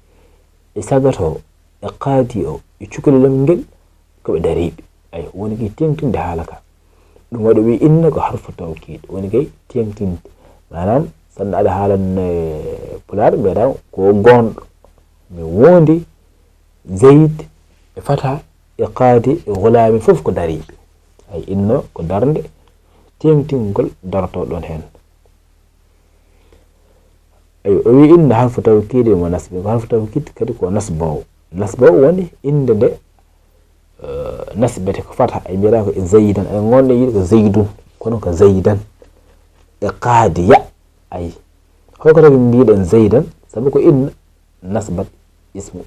e sagato o, e qaadi o, e cukalel am ngel, ko ɓe dariiɓe. Ay, woni kay teeŋtinde haala ka. Ɗum waɗi o wi inna ko harfu tawkiid, woni kay teeŋtinde. Maanaam, sinno aɗa haalan, eh, pulaar, mbiyataa ko goonɗo. Mi wondi Zayd e fata e qaadi e gulaami fof ko dariiɓe. Ay, inna ko darnde teeŋtingol darotoo ɗon heen. Eyi, o wi inna harfu tawkiid wa nasbi. Ko harfu tawkiid kadi ko nasboowo. Nasboowo woni innde nde, eh, nasbete ko fata. Ay, mbiyata ko e zaydan. Ay, ngonɗo yiɗi ko zaydun. Kono ko zaydan. E qaadiya. Ay. Hol ko tawi mbiɗen zaydan? Sabu ko inna nasbat ismu.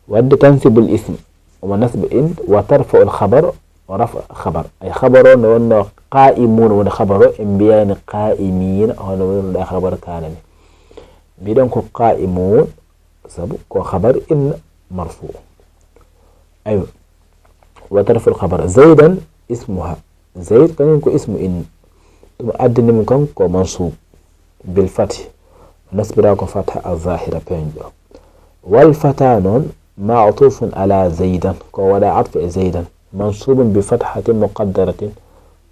Wadde tansibul ism. Omo nasba in wa tarfa'ul khabar. O rafa khabar. Ay khabar o no wonno qa'imun woni khabar o, en mbiyani qa'imina hono wonno da khabar kana ni. Mbiɗen ko qa'imun, sabu ko khabar inna marfu. Aywa. Wa tarfa'ul khabar. Zaydan ismuha. Zayd kañum ko ismu inna. Ɗum addani mum kanko ko mansub bil fathi. Nasbira ko fatha az-zahira peeñɗo. Wal fata noon ma'tufun ala zaydan. Ko waɗa atfu e zaydan. Mansubun bi fathatin muqaddaratin.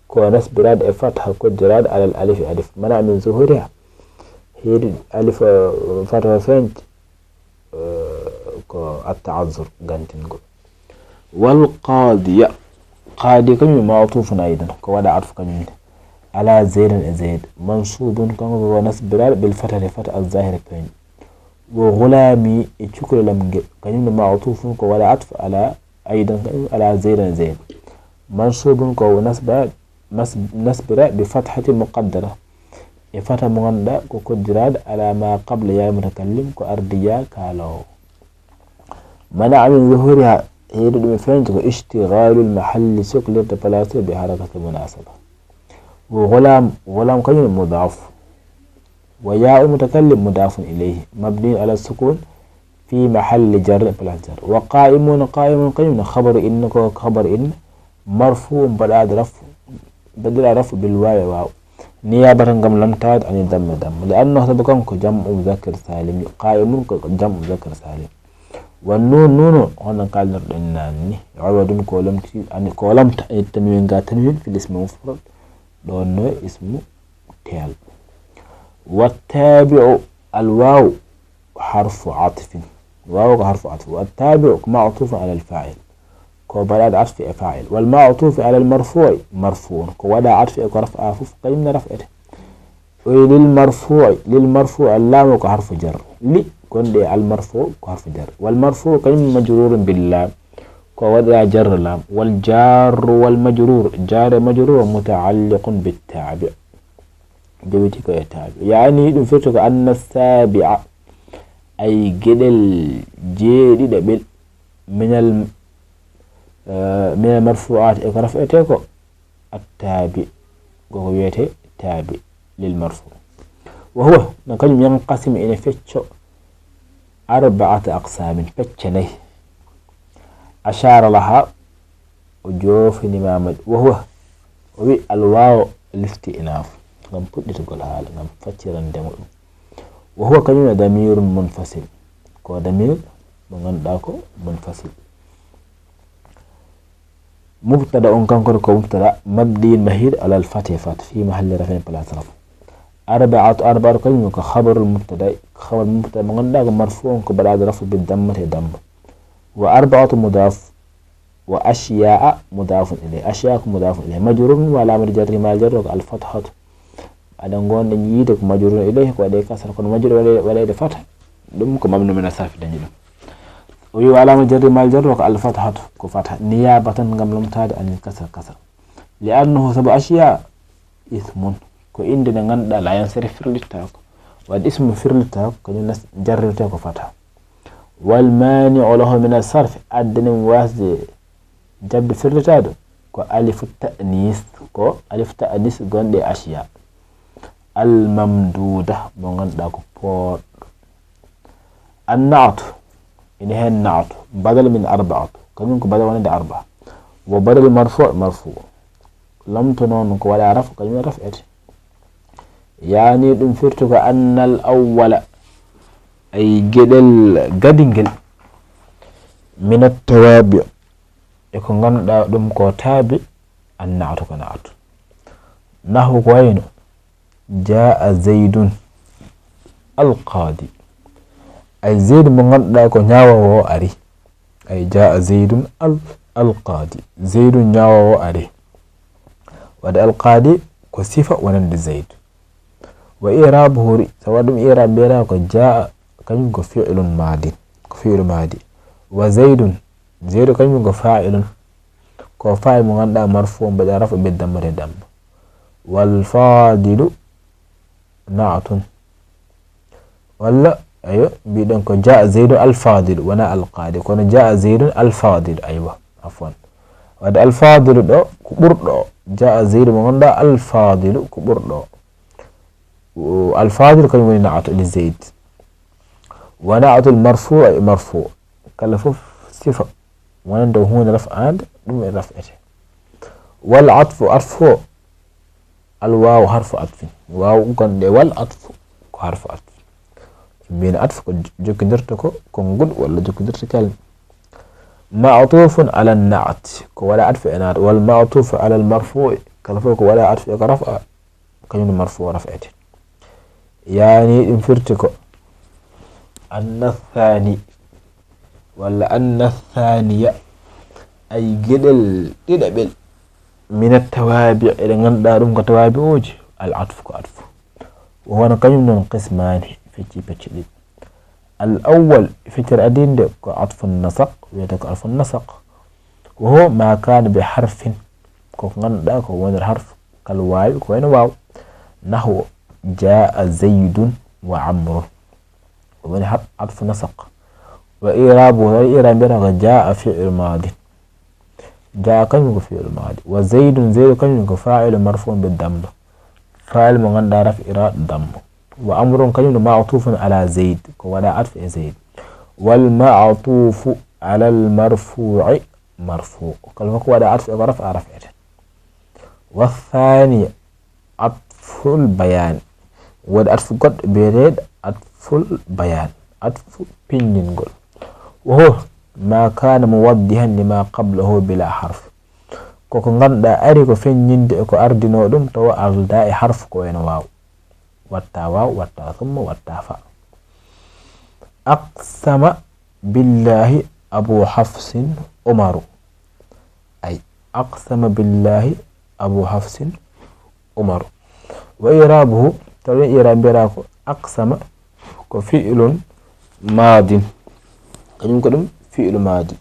Ko nasbiraɗo e fatha koddiraaɗo alal alif e alif. Mana min zuhuriha. Heedi alif, eh, fatha o feeñde. Eh, ko at-ta'azzur, gantingol. Wal qadiya. Qadi kañum ma'tufun aydan. Ko waɗa atfu kañum ne. Ala zaydan e zayd. Mansubun kanko ko nasbiraɗo bil fatha e fatha az-zahira peeñɗo. Wa ghulami e cukalel am ngel. Kañum ne ma'tufun ko waɗa atfu ala aydan kañum ala zaydan e zayd. Mansubun ko nasba, nas-, nasbira bi fathati muqaddara. E fata mo ngannduɗaa ko koddiraaɗo ala ma qabla ya mutakallim ko ardiya kaaloowo. Mana min zuhuriha heedi ɗum e feeñde ko ishtighalul mahalli soklirde place bi harakati munasaba. Wa ghulam, ghulam kañum mudaf. Wa ya'ul mutakallim mudafun ilayhi mabni ala sukun fi mahalli jarr place jarr. Wa qa'imun, qa'imun kañum no khabaru inna ko khabaru inna marfu baɗaade rafu baɗira rafu bil wawi waaw. Niyabatan ngam lamtaade ani damme damma. Li annahu sabu kanko jam'u muzakkar salim. Qa'imun ko jam'u muzakkar salim. Wa nun, nunu hono kalnorɗen naan ni. Iwadun ko lamti ani ko lamta ani tanwin ga tanwin fil ismi mufrad. Ɗon no ismu teel. Wa tabi'u al waw harfu atfin. Waw ko harfu atfu. Wa tabi'u ko ma'tufun ala al fa'il. Ko baɗaɗo atfi e fa'il. Wal ma'tufi ala al marfu'i marfu'un. Ko waɗa atfi e ko raf'a fof kañum ne raf'ete. O wi lil marfu'i, lil marfu'i al lamu ko harfu jar. Li gonɗe al marfu' ko harfu jar. Wal marfu'u kañum majrurun bil lam. Ko waɗa jarru lam. Wal jarru wal majrur. Jar e majrur muta'alliqun bit tabi'. Jowiti ko e tabi'. Yani ɗum firti ko anna sabi'a. Ay geɗel jeeɗiɗaɓel. Minal, eh, minal marfu'at e ko raf'ete ko. At tabi'. Ko ko wiyete tabi' lil marfu'. Wa huwa, no kañum yanqasimu ene fecco arba'ata aqsamin, pecce nayi. Ashara laha, o joofini ma mad-, wa huwa, o wi al waw lil isti'naf, ngam puɗɗitugol haala, ngam faccirande mo ɗum. Wa huwa kañum ne damirun munfasil, ko damir mo ngannduɗaa ko munfasil. Mubtada on kanko ko mubtada mabniyun mahiiɗo alal fathi, fath fi mahalli raf'in place rafu. Arba'atu, arba'atu kañum ko khabarul mubtada, khabar mubtada mo ngannduɗaa ko marfu'un ko baɗaɗo rafu bi dammati e damma. Wa arba'atu mudaf wa ashya'a mudafun ilayhi. Ashya'a ko mudafun ilayhi. Majrurun wa alamatu jarri ma jarro ko al fathatu. Aɗa ngonɗen yiide ko majrurun ilayhi ko waɗe kasra kono majrur waɗe, waɗe fatha. Ɗum ko mamnu min sarfi dañi ɗum. O wi wa alamatu jarri ma jarro ko al fathatu ko fatha. Niyabatan ngam lomtaade anil kasra kasra. Li annahu sabu ashya ismun ko innde nde ngannduɗaa la yansarif firlittaako. Waɗi ismu firlittaako kañum nas jarrirte ko fatha. Wal mani'u lahu min as-sarf addani mo wasde jaɓde firlitaade ko alifu ta'nis, ko alifu ta'nis gonɗe ashiya. Al mamduda mo ngannduɗaa ko pooɗɗo. An na'tu ina heen na'tu badal min arba'atu kañum ko badal wonande arba'a. Wa badal marfu' marfu'. Lamto noon ko waɗa rafu kañum raf'ete. Yani ɗum firti ko annal awwala ay geɗel gadi ngel minat tawabi e ko ngannduɗaa ɗum ko taabi an na'tu ko na'tu. Nahu ko wayno jaa zaydun al qadi ay zaydu mo ngannduɗaa ko ñaawoowo o ari. Ay jaa zaydun al, al qadi zaydu ñaawoowo ari. Waɗde al qadi ko sifa wonande zaydu. Wa i'rabuhu ri-, so waɗi ɗum i'rab mbiyata ko jaa kañum ko fi'lun madin, ko fi'lu madi. Wa zaydun, zaydu kañum ko fa'ilun, ko fa'il mo ngannduɗaa marfu on mbaɗa rafu be damma e damma. Wal fadilu na'tun. Walla ayo mbiɗen ko jaa zaydun al fadil wona al qadi kono jaa zaydun al fadil aywa afwan. Wadde al fadilu ɗo ko ɓurɗo o jaa zaydu mo ngannduɗaa al fadilu ko ɓurɗo o. Al fadil kañum woni na'tu li zayd. Wa na'tul marfu'i marfu'. Kala fof sifa wonande huunde raf'aande, ɗum e raf'ete. Wal atfu, atfu o, al waaw harfu atfin. Waaw gonɗo e wal atfu ko harfu atfu. Mbiyeten atfu ko jokkindirta ko konngol walla jokkindirta kalima. Ma'tufun ala na'at, ko waɗa atfu e na'at. Wal ma'tufu ala al marfu'i, kala fof ko waɗa atfu e ko raf'a, kañum ne marfu o raf'ete. Yaani ɗum firti ko anna thani walla anna thaniya, ay geɗel ɗiɗaɓel, minat tawabi, eɗe ngannduɗaa ɗum ko tawabi'uji, al atfu ko atfu. Wo hono kañum noon qismaani, fecci pecce ɗiɗi. Al awwal, feccere adinde ko atfu nasaq, wiyete ko atfu nasaq. Wo ho ma kana bi harfin, ko ko ngannduɗaa ko wonir harf, kal waawi ko wayno waaw. Nahwu jaa zaydun wa amrun. Ko woni har-, atfu nasaq. Wa i'rabu, wa i'rabu mbiyata ko jaa fi'lu madin. Jaa kañum ko fi'lu madi. Wa zaydun, zaydu kañum ko fa'ilu marfu'un bi damma. Fa'il mo ngannduɗaa raf'ira damma. Wa amrun kañum ko ma'tufun ala zayd. Ko waɗa atfu e zayd. Wal ma'tufu ala al marfu'i marfu'. Kala ko waɗa atfu e ko raf'a raf'ete. Wa thani atful bayani. Woodi atfu goɗɗo biyeteeɗo atful bayan. Atfu pinndingol. Wo ho ma kana muwaddihan lima qablahu bila harf. Ko ko ngannduɗaa ari ko feññinde e ko ardinoo ɗum tawa aldaa e harf ko wayno waaw. Watta waaw, watta summa, watta fa. Aqsama billahi abu hafsin umaru. Ay, aqsama billahi abu hafsin umaru. Wa i'rabuhu, tawi i'rab mbiyata ko aqsama ko fi'lun madin. Kañum ko ɗum fi'lu madi.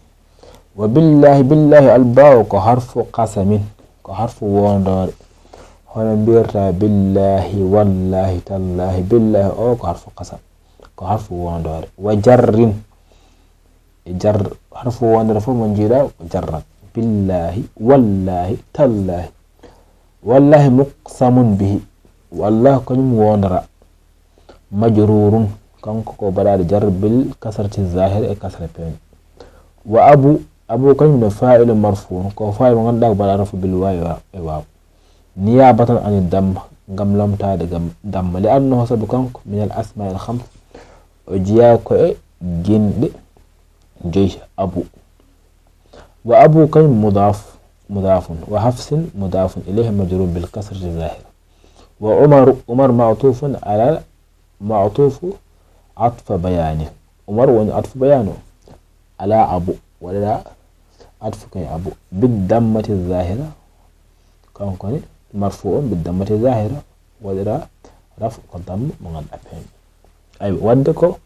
Wa billahi, billahi al ba'u ko harfu qasamin, ko harfu wondoore. Hono mbiyata billahi, wallahi, tallahi, billahi o ko harfu qasam, ko harfu wondoore. Wa jarrin, e jar, harfu wondoore fof mo njiiɗa ko jarrat. Billahi, wallahi, tallahi. Wallahi muqsamun bihi. Wallah kañum wondora. Majrurun, kanko ko baɗaade jar bil kasrati zahira e kasra peeño. Wa abu, abu kañum ne fa'ilu marfu'un, ko fa'il mo ngannduɗaa ko baɗaade rafu bil waawi wa-, e waaw. Niyabatan ani damma, ngam lomtaade gam damma. Li annahu sabu kanko min al asma'il khams, o jeyaa ko e ginɗe joyi abu. Wa abu kañum mudaf, mudafun. Wa hafsin mudafun ilayhi majrur bil kasrati zahira. Wa umaru, umar ma'tufun ala ma'tufu atfa bayani. Umar woni atfu bayani o. Ala abu, waɗira atfu kay abu. Bid dammati zahira, kanko ne marfu'un bid dammati zahira. Waɗira raf ko damma mo ngannduɗaa peeñɗo. Aywa, wadde ko,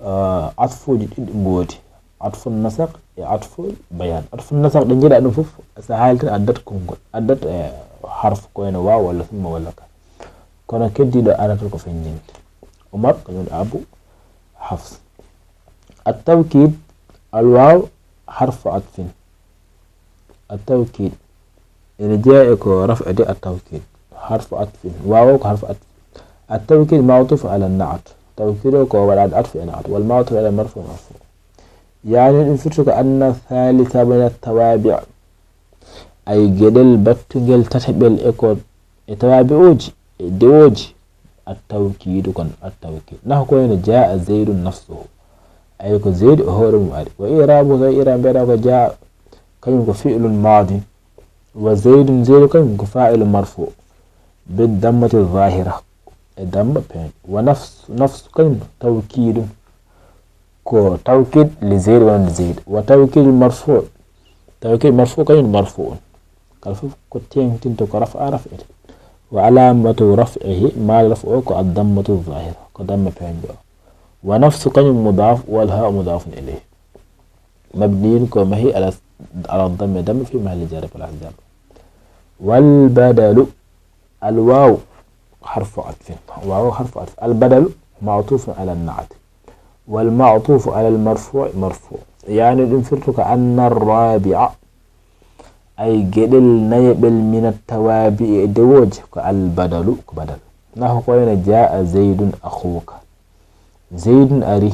ah, atfuuji ɗiɗi ngoodi. Atfu nasaq e atfu bayan. Atfu nasaq ɗe njiɗa ɗum fof, so haalten addat konngol. Addat, eh, harf ko wayno waaw walla summa walla ka. Kono keddiiɗo arata ko feññinde. Umar, kañum abu hafs. At tawkid, al waaw harfu atfin. At tawkid. Ene jeyaa e ko raf'ade at tawkid. Harfu atfin. Waaw ko harfu atfin. At tawkid ma'tuf ala na'at. Tawkid o ko waɗaade atfu e na'at. Wal ma'tuf ala marfu marfu. Yaani ɗum firti ko anna thalitha min at tawabi'. Ay geɗel battungel tataɓel e ko e tawabi'uji, e dewooji. At tawkidu kon, at tawkid. Nahu ko wayno jaa zaydun nafsuhu. Ay ko zaydu o hoore mum ari. Wa i'rabu, tawi i'rab mbiyata ko jaa, kañum ko fi'lun madin. Wa zaydun, zaydu kañum ko fa'ilu marfu. Bid dammati zahira. E damma peeñɗo. Wa nafsu, nafsu kañum tawkidun. Ko tawkid li zayd wonande zayd. Wa tawkidul marfu. Tawkid marfu kañum marfu'un. Kala fof ko teeŋtinta ko raf'a raf'ete. Wa alamatu raf'ihi, maali raf'u o ko ad dammatu zahira. Ko damma peeñɗo o. Wa nafsu kañum mudaf, wal ha'u mudafun ilayhi. Mabniyun ko mahi ala, ala dammi, dammi fi mahalli jarri, place jarri. Wal badalu, al waaw harfu atfin. Waaw harfu atf. Al badalu ma'tufun ala na'at. Wal ma'tufu ala al marfu' marfu'. Yaani ɗum firti ko anna rabi'a. Ay geɗel nayaɓel min at tawabi'i e dewooji ko al badalu, ko badal. Nahu ko wayno jaa zaydun akhuka. Zeydun ari.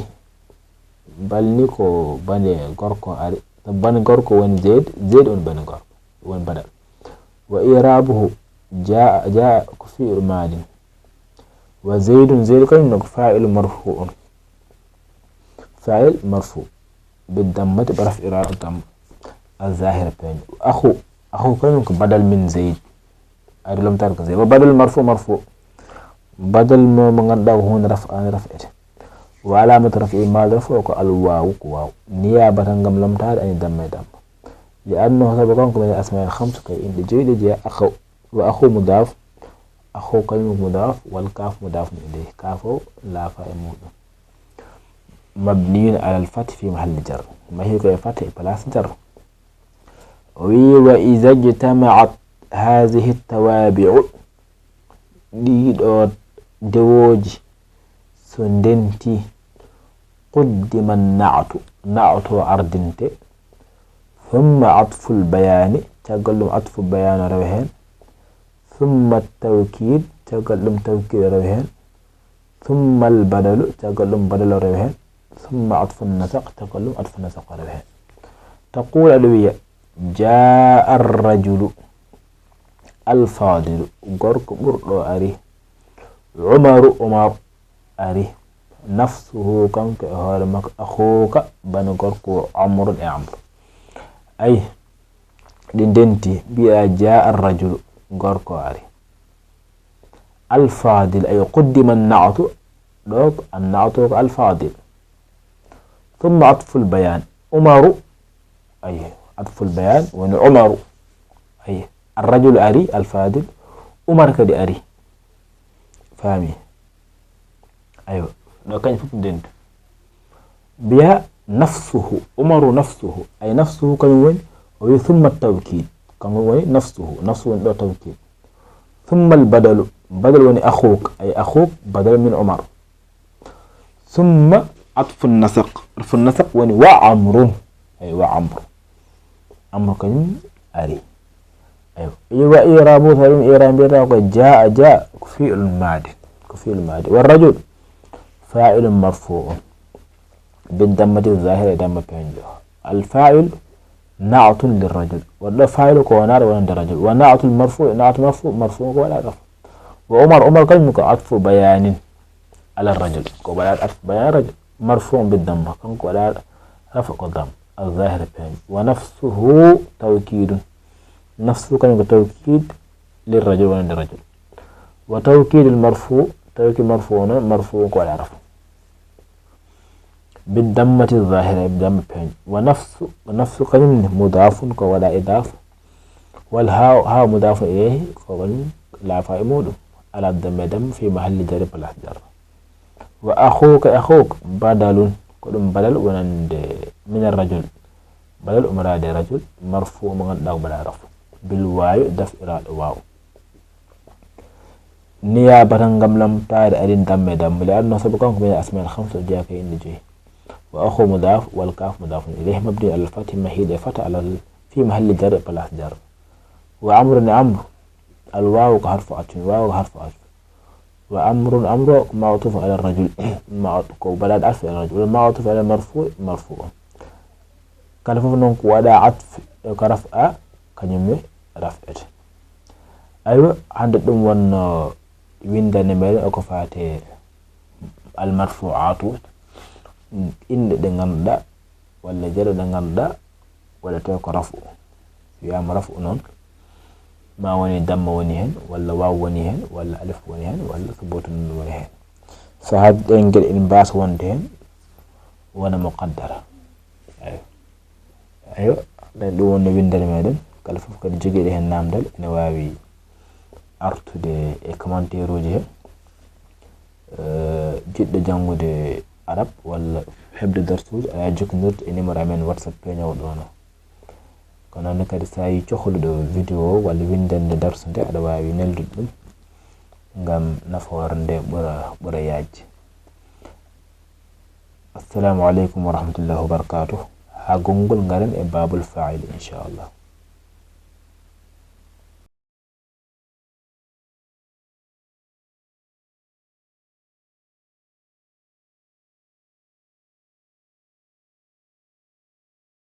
Bal ni ko bane gorko ari. Bane gorko woni Zeyd, Zeyd woni bane gorko. Woni badal. Wa i'rabuhu jaa, jaa ko fi'il madin. Wa Zeydun, Zeyd kañum ne ko fa'il marfu'un. Fa'il marfu. Bi dammati, bi raf'i ra damma. Al zahira peeño. Akhu, akhu kañum ko badal min Zeyd. Ari lomtaade ko Zeyd. Wa badal marfu marfu. Badal mo, mo ngannduɗaa ko huunde raf'aande raf'ete. Wa alamatu raf'i, maal raf'o ko al waawu, ko waaw. Niyabatan ngam lomtaade ani damma e damma. Li annahu sabu kanko min al asma'il khamsa, ko e inɗe joyi ɗe jeyaa. Akhu, wa akhu mudaf. Akhu kañum mudaf, wal kaf mudafun ilayhi. Kaf o laafa e muɗum. Mabniyun alal fathi fi mahalli jar. Mahi ko e fathi e place jar. O wi, wa iza ijtama'at hazihi tawabi'u, ɗiɗo dewooji so ndenti, quddima na'tu, na'tu o ardinte, thumma atful bayani, caggal ɗum atfu bayani o rewa heen, thumma tawkid, caggal ɗum tawkid o rewa heen, thumma al badalu, caggal ɗum badal o rewa heen, thumma atfu nasaq, caggal ɗum atfu nasaq o rewa heen. Taqul, aɗa wiya, jaa ar rajulu al fadilu, gorko ɓurɗo ari, umaru, umar ari, nafsuhu, kanko e hoore makko, akhuka, bana gorko, amrun e amru. Ay, ɗi ndenti, mbiya jaa ar rajulu, gorko ari. Al fadil, ay quddima an na'tu, ɗo an na'tu ko al fadil. Thumma atful bayan, umaru, ay atful bayan woni umaru. Ay, ar rajul ari, al fadil, umar kadi ari. Faami? Aywa, ɗo kañ fof ndentu. Mbiya nafsuhu, umaru nafsuhu, ay nafsuhu kañum woni, o wi thumma tawkid, kanko woni nafsuhu, nafsuhu woni ɗo tawkid. Thumma al badalu, badal woni akhuk, ay akhuk badal min umar. Thumma atfu nasaq, atfu nasaq woni wa amrun, ay wa amru. Amru kañum ari. Aywa, wa i'rabu, so ɗum i'rab mbiyata ko jaa, jaa ko fi'lun madi, ko fi'lun madi. Wa rajul fa'ilun marfu'un bi dammati zahira, damma peeñɗo. Al fa'il na'tun lir rajul. Waɗɗo fa'il ko wonare wonande rajul. Wa na'tul marfu, na'tu marfu, marfu ko waɗa raf. Wa umar, umar kañum ko atfu bayanin ala rajul. Ko waɗa atfu bayan rajul. Marfu bi damma, kanko waɗa rafa ko dam. Al zahira peeñɗo. Wa nafsuhu tawkidun. Nafsu kañum ko tawkid lir rajul, wonande rajul. Wa tawkidul marfu, tawkid marfu o noon, marfu ko waɗa rafa. Bi dammati zahira, bi damma peeñɗo. Wa nafsu, wa nafsu kañum ne mudafun ko waɗa idafa. Wal ha, ha mudafun ilayhi ko kañum laafa e muɗum. Ala damma, damma fi mahalli jarri, place jarra. Wa akhuka, akhuk badalun, ko ɗum badal wonande min ar rajul. Badal umrade rajul, marfu mo ngannduɗaa ko baɗa rafu. Bil wawi, daf'iraɗo waw. Niyabatan ngam lamtaade arin damma e damma. Li annahu sabu kanko min al asma'il khamsa o jeyaa ko e inɗe joyi. Wa akhu mudaf, wal kaf mudafun ilayhi mabni alal fathi mahiɗe fata alal fi mahalli jar e place jar. Wa amrun e amru. Al wawu ko harfu atfin, wawu ko harfu atf. Wa amrun, amru ko ma'tuf ala rajul. Ma-, ko baɗaɗo atf ala rajul. Wal ma'tuf ala marfu, marfu. Kala fof noon ko waɗa atf e ko raf'a, kañum ne raf'ete. Aywa, hannde ɗum wonno winndande meɗen e ko faate al marfu'atu, inɗe ɗe ngannduɗaa walla geɗe ɗe ngannduɗaa waɗetee ko raf'u. Wiyaama raf'u noon, ma woni damma woni heen, walla waaw woni heen, walla alif woni heen, walla subootu nun woni heen. Sahaaji ɗeen geɗe ene mbaasa wonde heen, wona muqaddara. Eey. Aywa, ɗen ɗum wonno winndere meɗen. Kala fof kadi jogiiɗo heen naamndal ene waawi artude e commentaire uji he. Eh, jiɗɗo janngude arab walla heɓde darsuuji, aɗa jokkondirde e numéro amen WhatsApp peeñoowo ɗo no. Ko noon kadi, so a yii cohluɗo vidéo walla winndande darsu nde, aɗa waawi neldude ɗum ngam nafoore nde ɓura, ɓura yaajde. Assalamu aleykum wa rahmatullahi wa barakatuh. Haa gonngol ngaren e babul fa'il, inchallah.